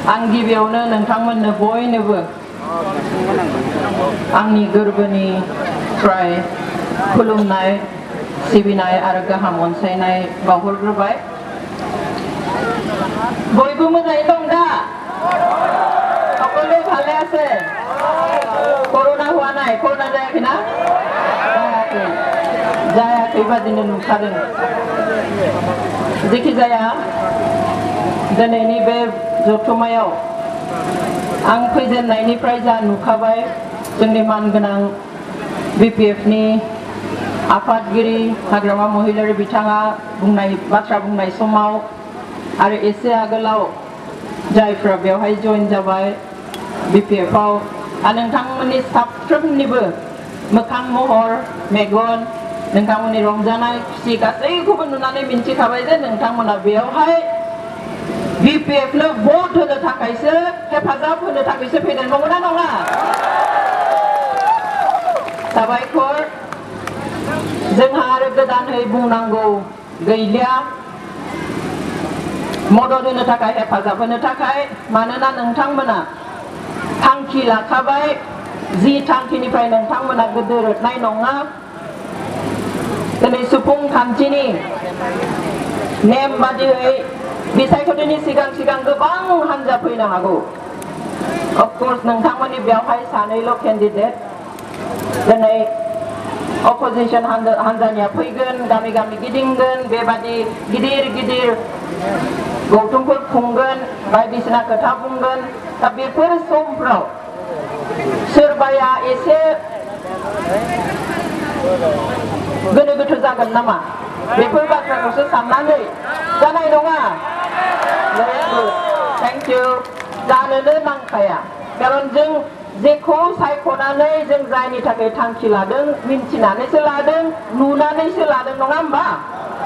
आं गिबियावनो नोंथांमोननो बयनोबो आंनि गोरबोनिफ्राय खुलुमनाय सिबिनाय आरो गाहाम अनसायनाय बावहरग्रोबाय। बयबो मोजाङै दं दा? সকলে ভালে আছে? করোনা হওয়া নাই? করোনা जायाखै ना? जायाखै बादिनो नुखादों। जेखि जाया दिनैनि बे जथुम्मायाव आं फैजेननायनिफ्राय जा नुखाबाय जोंनि मानगोनां बिपिएफनि आफादगिरि हाग्रामा महिलारि बिथाङा बाथ्रा बुंनाय समाव आरो एसे आगोलाव जायफ्रा बेवहाय जइन जाबाय बिपिएफआव आरो नोंथांमोननि साफ्रोमनिबो मोखां महर मेगन नोंथांमोननि रंजानाय खुसि गासैखौबो नुनानै मिन्थिखाबाय जे नोंथांमोना बेवहाय बिपिएफनो भट होनो थाखायसो हेफाजाब होनो थाखायसो फैदों, नंगौना नङा? साबायखर। जोंहा आरो गोदानै बुंनांगौ गैलिया मदद होनो थाखाय हेफाजाब होनो थाखाय, मानोना नोंथांमोना थांखि लाखाबाय जि थांखिनिफ्राय नोंथांमोना गोदोरनाय नङा। दिनै सुबुंखान्थिनि नेम बादियै बिसायख'थिनि सिगां सिगां गोबां हान्जा फैनो हागौ। अफकर्स नोंथांमोननि बेवहाय सानैल' केन्डिडेट। दिनै अपोजिशन हान्जानिया फैगोन, गामि गामि गिदिंगोन, बेबादि गिदिर गिदिर गौथुमफोर खुंगोन, बायदिसिना खोथा बुंगोन। दा बेफोर समफ्राव सोरबाया एसे गोनो गोथो जागोन नामा? बेफोर बाथ्राखौसो साननानै जानाय नङा। Thank you. जानोनो नांखाया, खारन जों जेखौ सायख'नानै जों जायनि थाखाय थांखि लादों मिन्थिनानैसो लादों, नुनानैसो लादों, नङा होमबा?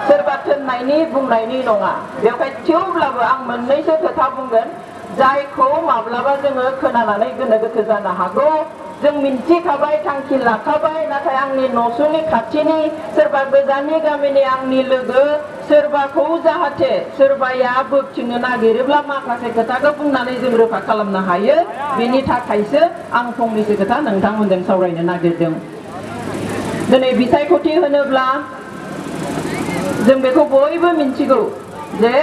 सोरबा थोननायनि बुंनायनि नङा। बेवहाय थेवब्लाबो आं मोननैसो खोथा बुंगोन जायखौ माब्लाबा जोङो खोनानानै गोनो गोथो जानो हागौ। जों मिन्थिखाबाय, थांखि लाखाबाय, नाथाय आंनि न'सुंनि खाथिनि सोरबा गोजाननि गामिनि आंनि लोगो सोरबाखौ जाहाथे सोरबाया बोबथिंनो नागिरोब्ला माखासे खोथाखौ बुंनानै जों रोखा खालामनो हायो, बेनि थाखायसो आं फंनैसो खोथा नोंथांमोनजों सावरायनो नागिरदों। दिनै बिसायख'थि होनोब्ला जों बेखौ बयबो मिन्थिगौ जे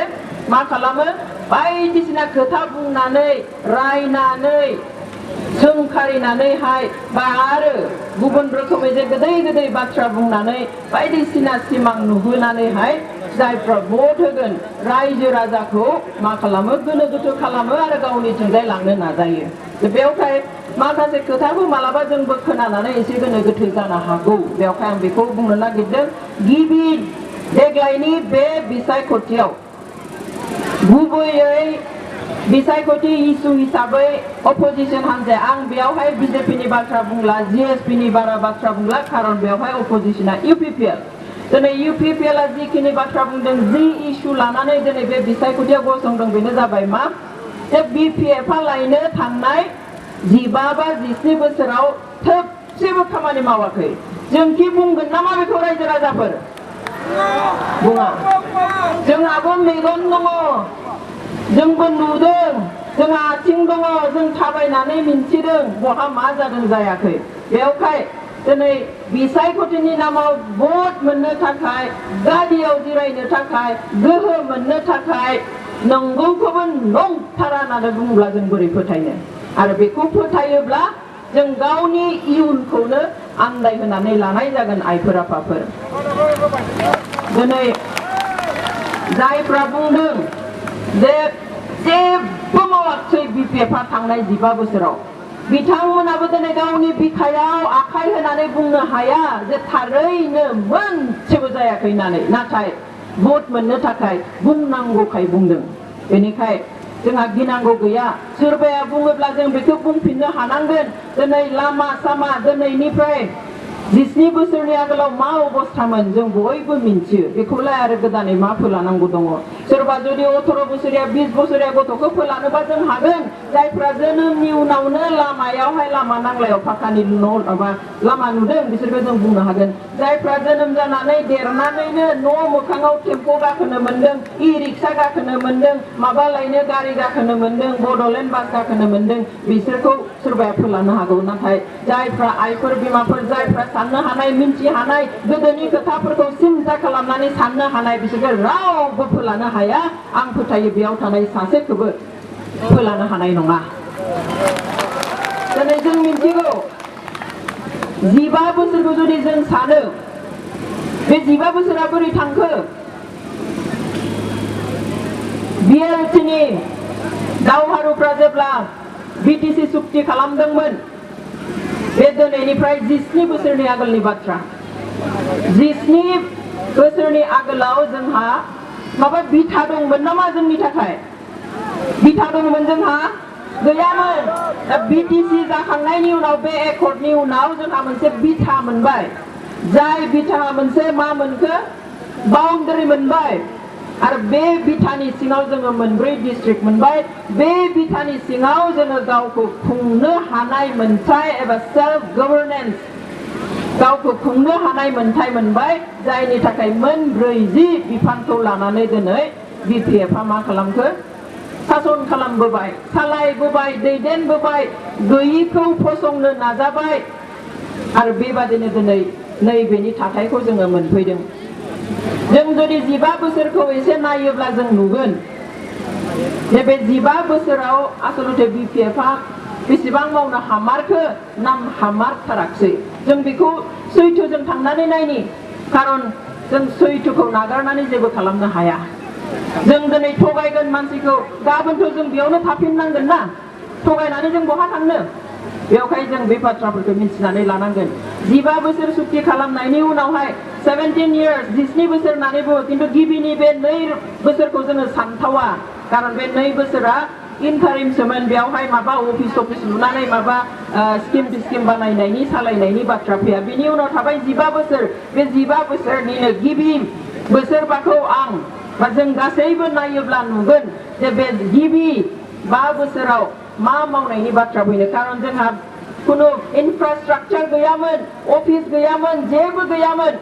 मा खालामो, बायदिसिना खोथा बुंनानै रायनानै सोंखारिनानैहाय बा आरो गुबुन रोखोमै जे गोदै गोदै बाथ्रा बुंनानै बायदिसिना सिमां नुहोनानैहाय जायफ्रा भट होगोन रायजो राजाखौ मा खालामो, गोनो गोथो खालामो आरो गावनिथिंजाय लांनो नाजायो। बेवहाय माखासे खोथाखौ मालाबा जोंबो खोनानानै एसे गोनो गोथो जानो हागौ। बेवहाय आं बेखौ बुंनो नागिरदों, गिबि देग्लायनि बे बिसायख'थियाव गुबैयै बिसायख'थि इसु हिसाबै अपोजिशन हान्जाया, आं बेवहाय बिजेपिनि बाथ्रा बुंला, जिएसपिनि बारा बाथ्रा बुंला, खारन बेवहाय अपोजिशना इउपिपिएल। दिनै इउपिपिएलआ जिखिनि बाथ्रा बुंदों, जि इस्यु लानानै दिनै बे बिसायख'थियाव गसंदों, बेनो जाबाय मा, जे बिपिएफआ लायनो थांनाय 15 बा 17 बोसोराव थोबसेबो खामानि मावाखै। जोंखि बुंगोन नामा बेखौ रायजो राजाफोर? बुङा। जोंहाबो मेगन दङ, जोंबो नुदों, जोंहा आथिं दङ, जों थाबायनानै मिन्थिदों बहा मा जादों जायाखै। बेवहाय दिनै बिसायख'थिनि नामाव भट मोननो थाखाय, गादियाव जिरायनो थाखाय, गोहो मोननो थाखाय नंगौखौबो नंथारा होननानै बुङोब्ला जों बोरै फोथायनो? आरो बेखौ फोथायोब्ला जों गावनि इयुनखौनो आन्दायहोनानै लानाय जागोन आइफोर आफाफोर। दिनै जायफ्रा बुंदों जे जेबो मावाखै बिपिएफआ थांनाय 15 बोसोराव, बिथांमोनाबो दिनै गावनि बिखायाव आखाइ होनानै बुंनो हाया जे थारैनो मोनसेबो जायाखै होननानै, नाथाय भट मोननो थाखाय बुंनांगौखाय बुंदों। बेनिखाय जोंहा गिनांगौ गैया। सोरबाया बुङोब्ला जों बेखौ बुंफिननो हानांगोन। दिनै लामा सामा दिनैनिफ्राय जिस्नि बोसोरनि आगोलाव मा अबस्थामोन जों बयबो मिन्थियो बेखौलाय आरो गोदानै मा फोलानांगौ दङ सोरबा जुदि 18 बोसोरिया 20 बोसोरिया गथ'खौ फोलानोबा जों हागोन जायफ्रा जोनोमनि उनावनो लामायावहाय लामा नांलायाव फाखानि न' एबा लामा नुदों बिसोरखौ जों बुंनो हागोन जायफ्रा जोनोम जानानै देरनानैनो न' मोखाङाव टेम्पो गाखोनो मोन्दों इ रिक्सा गाखोनो मोन्दों माबा लायनो गारि गाखोनो मोन्दों बड'लेण्ड बास गाखोनो मोन्दों बिसोरखौ सोरबाया फोलानो हागौ नाथाय जायफ्रा आइफोर बिमाफोर जायफ्रा साननो हानाय मिन्थि हानाय गोदोनि खोथाफोरखौ सिन्था खालामनानै साननो हानाय बिसोरखौ रावबो फोलानो हाया आं फोथायो बेयाव थानाय सासेखौबो फोलानो हानाय नङा दिनै जों मिन्थिगौ 15 बोसोरखौ जुदि जों सानो बे 15 बोसोरा बोरै थांखो बिएलटिनि दावहारुफ्रा जेब्ला बिटिसि सुक्ति खालामदोंमोन बे दिनैनिफ्राय 17 बोसोरनि आगोलनि बाथ्रा 17 बोसोरनि आगोलाव जोंहा माबा बिथा दंमोन नामा जोंनि थाखाय बिथा दंमोन जोंहा गैयामोन बिटिसि जाखांनायनि उनाव बे एकर्डनि उनाव जोंहा मोनसे बिथा मोनबाय जाय बिथा मोनसे मा मोनखो बाउन्डारि मोनबाय आरो बे बिथानि सिङाव जोङो मोनब्रै डिस्ट्रिक्ट मोनबाय बे बिथानि सिङाव जोङो गावखौ खुंनो हानाय मोनथाय एबा सेल्फ गभर्नेन्स गावखौ खुंनो हानाय मोनथाय मोनबाय जायनि थाखाय मोनब्रैजि बिफानखौ लानानै दिनै बिपिएफआ मा खालामखो सासन खालामबोबाय सालायबोबाय दैदेनबोबाय गैयिखौ फसंनो नाजाबाय आरो बेबादिनो दिनै नैबेनि थाथायखौ जोङो मोनफैदों जों जुदि 15 बोसोरखौ एसे नायोब्ला जों नुगोन जे बे 15 बोसोराव आसलते बिपिएफआ बेसेबां मावनो हामारखो ना हामारथाराखै जों बेखौ सैथोजों थांनानै नायनि खारन जों सैथोखौ नागारनानै जेबो खालामनो हाया जों दिनै थगायगोन मानसिखौ गाबोनथ' जों बेयावनो थाफिननांगोन ना थगायनानै जों बहा थांनो बेवहाय जों बे बाथ्राफोरखौ मिथिनानै लानांगोन 15 बोसोर सुक्ति खालामनायनि उनावहाय 17 years 17 बोसोर होननानै बुङो खिन्थु गिबिनि बे 2 बोसोरखौ जोङो सानथावा खारन बे 2 बोसोरा इन्टारिमसोमोन बेवहाय माबा अफिस लुनानै माबा स्किम बानायनायनि सालायनायनि बाथ्रा फैया बिनि उनाव थाबाय 15 बोसोर बे 15 बोसोरनिनो गिबि बोसोरबाखौ आं बा जों गासैबो नायोब्ला नुगोन जे बे गिबि 5 बोसोराव मा मावनायनि बाथ्रा फैनो खारन जोंहा कुनु इनफ्रास्ट्राक्चार गैयामोन अफिस गैयामोन जेबो गैयामोन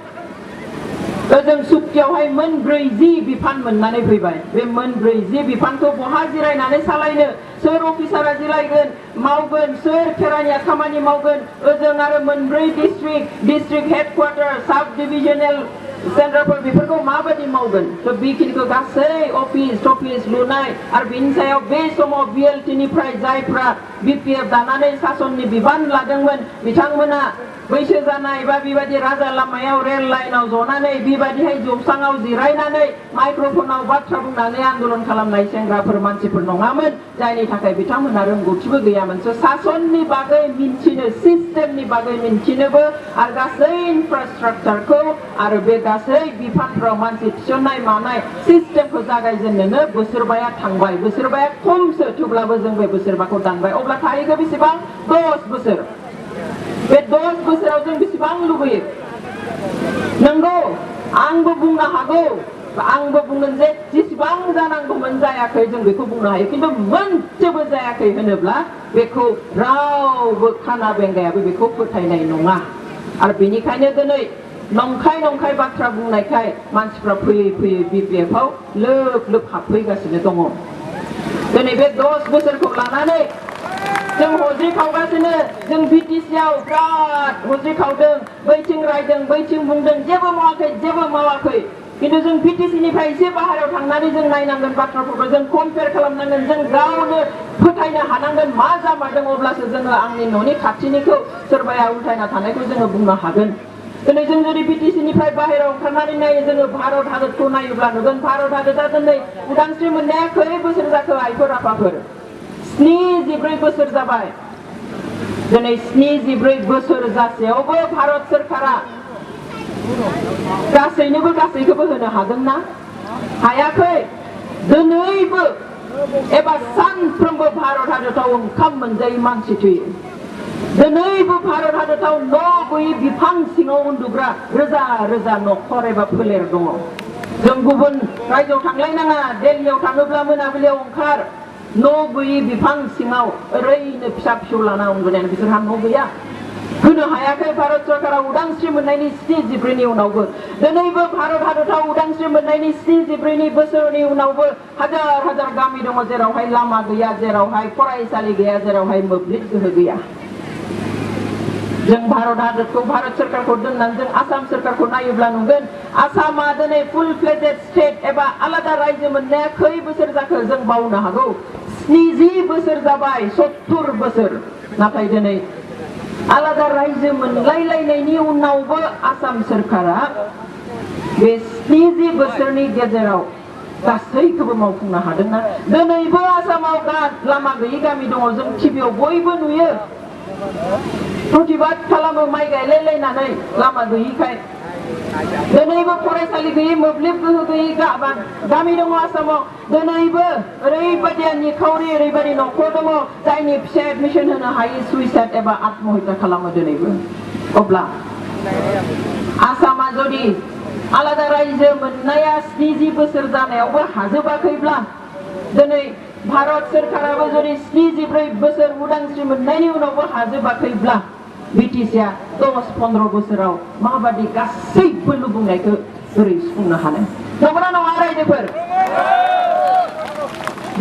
जों सुक्तियावहाय मोनब्रैजि बिफान मोननानै फैबाय बे मोनब्रैजि बिफानखौ बहा जिरायनानै सालायनो सोर अफिसारा जिरायगोन मावगोन सोर खेरानिया खामानि मावगोन ओजों आरो मोनब्रै डिस्ट्रिक्ट हेडक्वार्टार साब डिभिजनेल सेन्टारफोर बेफोरखौ माबायदि मावगोन थ' बेखिनिखौ गासै अफिस लुनाय आरो बेनि सायाव बे समाव बिएलटिनिफ्राय जायफ्रा बिपिएफ दानानै सासननि बिबान लादोंमोन बिथांमोना बैसो जानाय बा बेबायदि राजा लामायाव रेल लाइनाव जनानै बेबायदिहाय जौसाङाव जिरायनानै माइक्र'फनाव बाथ्रा बुंनानै आन्दोलन खालामनाय सेंग्राफोर मानसिफोर नङामोन जायनि थाखाय बिथांमोनहा रोंगौथिबो गैयामोन सासननि बागै मिन्थिनो सिस्टेमनि बागै मिन्थिनोबो आरो गासै इनफ्रास्ट्राक्चारखौ आरो बे गासै बिफानफोराव मानसि थिसननाय मानाय सिस्टेमखौ जागायजेननोनो बोसोरबाया थांबाय बोसोरबाया खमसो थेवब्लाबो जों बे बोसोरबाखौ दानबाय अब्ला थाहैगौ बेसेबां 10 बोसोर बे 10 बोसोराव जों बेसेबां लुबैयो नंगौ आंबो बुंनो हागौ आंबो बुंगोन जे जेसेबां जानांगौमोन जायाखै जों बेखौ बुंनो हायो खिन्थु मोनसेबो जायाखै होनोब्ला बेखौ रावबो खाना बेंगायाबो बेखौ फोथायनाय नङा आरो बेनिखायनो दिनै नंखाय बाथ्रा बुंनायखाय मानसिफ्रा फैयै बिपिएफआव लोब हाबफैगासिनो दङ दिनै बे 10 बोसोरखौ लानानै जों हज्रिखावगासिनो जों बिटिसिआव बिराद हज्रिखावदों बैथिं रायदों बैथिं बुंदों जेबो मावाखै खिन्थु जों बिटिसिनिफ्राय एसे बाहेरायाव थांनानै जों नायनांगोन बाथ्राफोरखौ जों कम्पेयार खालामनांगोन जों गावनो फोथायनो हानांगोन मा जामारदों अब्लासो जोङो आंनि न'नि खाथिनिखौ सोरबाया उल्थायना थानायखौ जोङो बुंनो हागोन दिनै जों जुदि बिटिसिनिफ्राय बाहेरायाव ओंखारनानै नायो जोङो भारत हादरखौ नायोब्ला नुगोन भारत हादरा दिनै उदांस्रि मोननाया खै बोसोर जाखो आइफोर आफाफोर 74 बोसोर जाबाय दिनै 74 बोसोर जासेयावबो भारत सोरखारा गासैखौबो होनो हादोंना हायाखै दिनैबो एबा सानफ्रोमबो भारत हादराव ओंखाम मोनजायै मानसि थैयो दिनैबो भारत हादराव न' गैयै बिफां सिङाव उन्दुग्रा रोजा रोजा न'खर एबा फोलेर दङ। जों गुबुन रायजोआव थांलायनाङा, दिल्लीयाव थाङोब्ला मोनाबिलियाव ओंखार, न' गैयै बिफां सिङाव ओरैनो फिसा फिसौ लाना उन्दुनायानो, बिसोरहा न' गैया। होनो हायाखै भारत सरकारा उदांस्रि मोननायनि 74 उनावबो। दिनैबो भारत हादराव उदांस्रि मोननायनि 74 बोसोरनि उनावबो हाजार हाजार गामि दङ जेरावहाय लामा गैया, जेरावहाय फरायसालि गैया, जेरावहाय मोब्लिब गोहो गैया। जों भारत हादरखौ, भारत सरकारखौ दोननानै जों आसाम सरकारखौ नायोब्ला नुगोन आसामा दिनै फुल फ्लेजेड स्टेट एबा आलादा रायजो मोननाया खै बोसोर जाखो जों बावनो हागौ। 70 बोसोर जाबाय, 70 बोसोर। नाथाय दिनै आलादा रायजो मोनलायलायनायनि उनावबो आसाम सरकारा बे 70 बोसोरनि गेजेराव गासैखौबो मावफुंनो हादोंना? दिनैबो आसामाव लामा गैयै गामि दङ। जों टिभियाव बयबो नुयो, प्रतिबाद खालामो माइ गायलायलायनानै लामा गैयैखाय। दिनैबो फरायसालि गैयै, मोब्लिब गोहो गैयै गामि दङ आसामाव। दिनैबो ओरैबायदि निखावरि, ओरैबायदि न'खर दङ जायनि फिसाया एडमिसन होनो हायै सुइसाइड एबा आत्महत्या खालामो दिनैबो। अब्ला आसामा जुदि आलादा रायजो मोननाया 70 बोसोर जानायावबो हाजोबाखैब्ला, दिनै भारत सरकाराबो जुदि 74 बोसोर उदांस्रि मोननायनि उनावबो हाजोबाखैब्ला, बिटिसिआ 10-15 बोसोराव माबादि गासैबो लुबैनायखौ बोरै सुफुंनो हानो? नंगौना नङा रायजोफोर?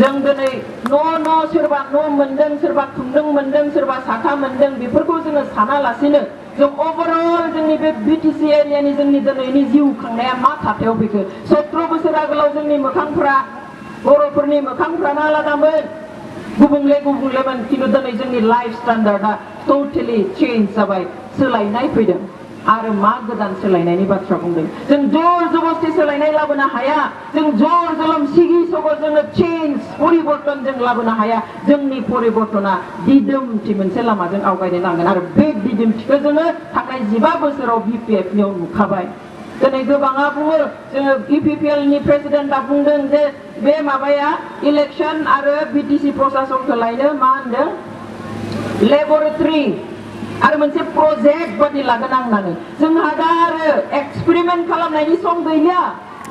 जों दिनै न' सोरबा न' मोनदों, सोरबा खुन्दुं मोनदों, सोरबा साथा मोनदों, बेफोरखौ जोङो सानालासिनो जों अभारअल जोंनि बे बिटिसि एरियानि जोंनि दिनैनि जिउ खांनाया मा थाथायाव फैखो? 17 बोसोर आगोलाव जोंनि मोखांफ्रा, बर'फोरनि मोखांफ्रानो आलादामोन, गुबुंलेमोन। खिन्थु दिनै जोंनि लाइफ स्टान्डार्डआ टटेलि चेन्ज जाबाय, सोलायनाय फैदों। आरो मा गोदान सोलायनायनि बाथ्रा बुंदों? जों जर जबस्ति सोलायनाय लाबोनो हाया। जों जर जलम सिगि सग' जोङो चेन्ज, परिबर्तन जों लाबोनो हाया। जोंनि परिबर्तना दिदोमथि मोनसे लामाजों आवगायनो नांगोन। आरो बे दिदोमथिखौ जोङो थांनाय 15 बोसोराव बिपिएफनियाव नुखाबाय। दिनै गोबाङा बुङो, जोङो इपिपिएलनि प्रेसिडेन्टआ बुंदों जे बे माबाया इलेक्सन आरो बिटिसि प्रशासनखौ लायनो मा होनदों, लेबरेटरि आरो मोनसे प्रजेक्ट बादि लागोन आं होननानै। जोंहा दा आरो एक्सपेरिमेन्ट खालामनायनि सम गैलिया।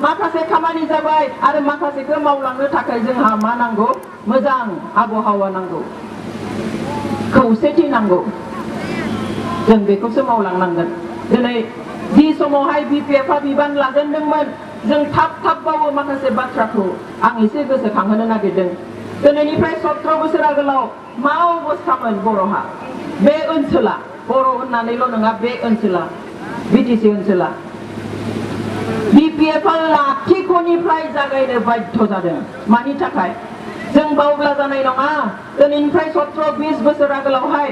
माखासे खामानि जाबाय आरो माखासेखौ मावलांनो थाखाय जोंहा मा नांगौ? मोजां आबहावा नांगौ, खौसेथि नांगौ। जों बेखौसो मावलांनांगोन। दिनै जि समावहाय बिपिएफआ बिबान लाजेनदोंमोन, जों थाब बावो माखासे बाथ्राखौ आं एसे गोसोखांहोनो नागिरदों। दिनैनिफ्राय 17 बोसोर आगोलाव मा अबस्थामोन बर'हा? बे ओनसोला, बर' होननानैल' नङा, बे ओनसोला, बिटिसि ओनसोला बिपिएफआ लाथिख'निफ्राय जागायनो बाध्य जादों। मानि थाखाय? जों बावब्ला जानाय नङा। दिनैनिफ्राय 17-20 बोसोर आगोलावहाय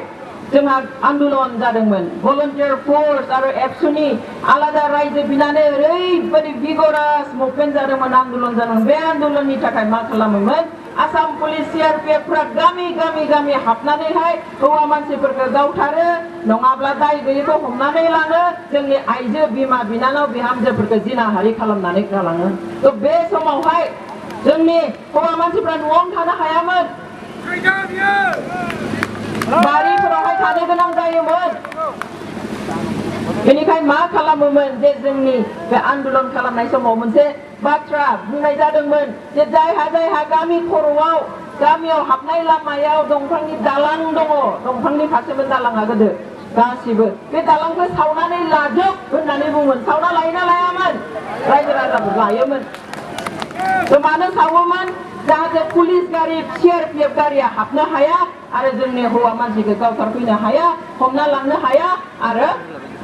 जोंहा आन्दलन जादोंमोन। भलन्टियार फोर्स आरो एबसुनि आलादा रायजो बिनानै ओरैबायदि भिगरास मुभमेन्ट जादोंमोन, आन्दलन जादोंमोन। बे आन्दलननि थाखाय मा खालामोमोन? आसाम पुलिस सिआरपिएफफ्रा गामि हाबनानैहाय हौवा मानसिफोरखौ गावथारो, नङाब्ला दाय गैयैखौ हमनानै लाङो, जोंनि आइजो बिमा बिनानाव बिहामजोफोरखौ जिनाहारि खालामनानै गालाङो। थ' बे समावहाय जोंनि हौवा मानसिफ्रा न'आवनो थानो हायामोन, बारिफोरावहाय थानो गोनां जायोमोन। बेनिखायनो मा खालामोमोन जे जोंनि बे आन्दलन खालामनाय समाव मोनसे बाथ्रा बुंनाय जादोंमोन जे जायहा गामि खर'आव, गामियाव हाबनाय लामायाव दंफांनि दालां दङ, दंफांनि फारसेमोन दालाङा गोदो गासिबो, बे दालांखौ सावनानै लाजोब होननानै बुङोमोन। सावना लायोना लायामोन? रायजो राजाफोर लायोमोन। मानो सावोमोन? जाहाथे पुलिस गारि, सिआरपिएफ गारिया हाबनो हाया आरो जोंनि हौवा मानसिखौ गावथारफैनो हाया, हमना लांनो हाया आरो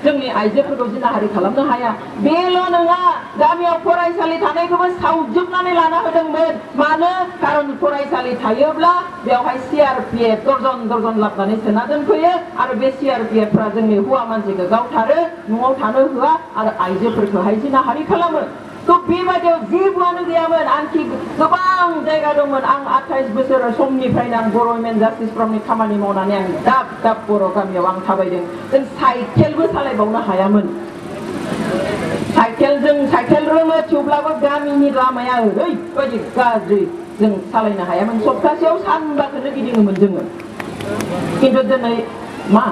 जोंनि आइजोफोरखौ जिनाहारि खालामनो हाया। बेल' नङा, गामियाव फरायसालि थानायखौबो सावजोबनानै लाना होदोंमोन। मानो? खारन फरायसालि थायोब्ला बेवहाय सिआरपिएफ दर्जन लाबनानै सोना दोनफैयो आरो बे सिआरपिएफफ्रा जोंनि हौवा मानसिखौ गावथारो, न'आव थानो होआ आरो आइजोफोरखौहाय जिनाहारि खालामो। थ' बेबायदियाव जेबोआनो गैयामोन। आंखि गोबां जायगा दंमोन। आं 28 बोसोर समनिफ्रायनो आं बर' वुमेन जास्टिस फरमनि खामानि मावनानै आं दाब बर' गामियाव आं थाबायदों। जों साइकेलबो सालायबावनो हायामोन। साइकेल रोङो, थेवब्लाबो गामिनि लामाया ओरैबायदि गाज्रि, जों सालायनो हायामोन। सप्तासेयाव सानबाखौनो गिदिङोमोन जोङो। खिन्थु दिनै मा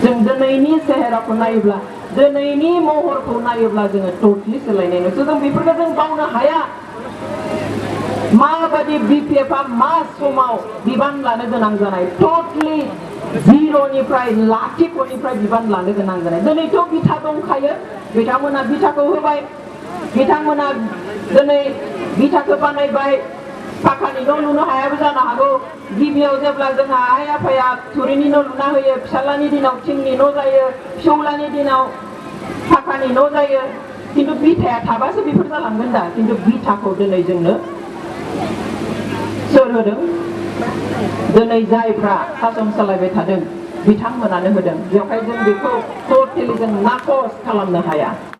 जों दिनैनि सेहेराखौ नायोब्ला दिनैनि महरखौ नायोब्ला जोङो टटलि सोलायनाय नुयो जों बेफोरखौ जों बावनो हाया माबायदि बिपिएफआ मा समाव बिबान लानो गोनां जानाय टटलि जिर'निफ्राय लाथिख'निफ्राय बिबान लानो गोनां जानाय दिनैथ' बिथा दंखायो बिथांमोना बिथाखौ होबाय बिथांमोना दिनै बिथाखौ बानायबाय पाखानि न' लुनो हायाबो जानो हागौ गिबियाव जेब्ला जोंहा आइ आफाया थुरिनि न' लुना होयो फिसालानि दिनाव थिंनि न' जायो फिसौलानि दिनाव पाखानि न' जायो किन्तु बिथाया थाबासो बेफोर जालांगोन दा किन्तु बिथाखौ दिनै जोंनो सोर होदों दिनै जायफ्रा सासन सालायबाय थादों बिथांमोनानो होदों बेवहाय जों बेखौ टटेलि जों नाकस खालामनो हाया